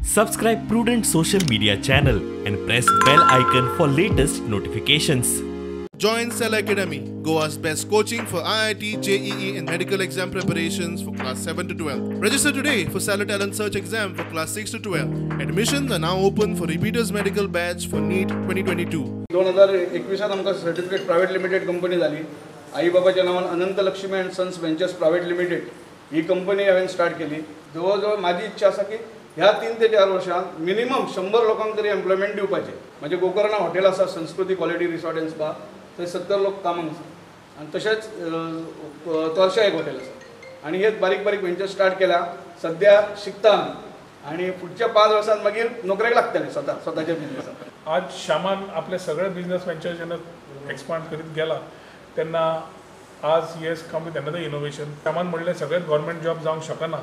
Subscribe Prudent social media channel and press bell icon for latest notifications. Join Cell Academy, Goa's best coaching for IIT, JEE and medical exam preparations for class 7 to 12. Register today for Cellar Talent Search exam for class 6 to 12. Admissions are now open for repeaters medical batch for NEET 2022. 2021 आमकां certificate private limited company जाली. आई बाबाच्या नांवान Anant Lakshmi and sons ventures private limited he company हांवें start केली. जवळ जवळ म्हाजी इच्छा आसा की ह्या 3 ते 4 वर्षांत मिनिमम 100 लोकांक तरी एम्प्लॉयमेंट दिवपाचें. म्हणजे गोकर्णा हॉटेल आसा, Sanskriti quality resort and spa, थंय 70 लोक कामाक आसा. आनी तशेंच तोरशा एक हॉटेल आसा. आनी हे बारीक बारीक वेंचर स्टार्ट केल्या, सद्या शिकता आमी आनी फुडच्या 5 वर्सांत मागीर नोकरेक लागतले स्वता स्वताच्या बिजनेसाक. आज श्यामान आपले सगळे बिजनेस वेंचर जेन्ना एक्सपांड करीत गेला तेन्ना आज yes come with another innovation. श्यामान म्हणलें सगळेच गव्हर्मेंट जॉब जावंक शकना,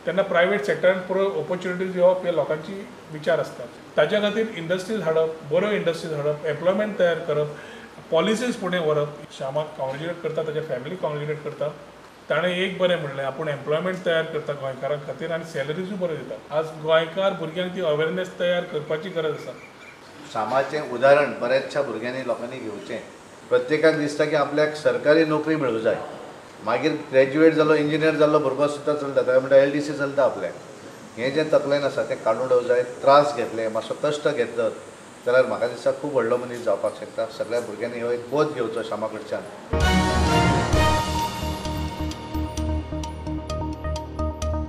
तेन्ना प्रायवेट सेक्टरान पुरो ऑपॉर्च्युनिटीज येवप हे लोकांची विचार आसता. ताच्या खातीर इंडस्ट्रीज हाडप, बऱ्यो इंडस्ट्रीज हाडप, एम्प्लॉयमेंट तयार करप, पॉलिसीज फुडें व्हरप. श्यामाक कॉंग्रेच्युलेट करता, ताच्या फॅमिलीक कॉंग्रेच्युलेट करता. ताणें एक बरें म्हणलें, आपूण एम्प्लॉयमेंट तयार करता गोंयकारां खातीर आनी सॅलरीजूय बऱ्यो दिता. आज गोंयकार भुरग्यांक ती अवेरनेस तयार करपाची गरज आसा. श्यामाचें उदाहरण बऱ्याचशा भुरग्यांनी लोकांनी घेवचें. प्रत्येकाक दिसता की आपल्याक सरकारी नोकरी मेळूं जाय, मागीर ग्रॅज्युएट जालो, इंजिनियर जाल्लो भुरगो सुद्दां चलता, ताका म्हणटा LDC चलता आपल्याक. हें जें तकलेन आसा तें काडून उडोवंक जाय. त्रास घेतले, मातसो कश्ट घेतलो जाल्यार म्हाका दिसता खूब व्हडलो मनीस जावपाक शकता. सगळ्या भुरग्यांनी हो एक बोध घेवचो श्यामा कडच्यान.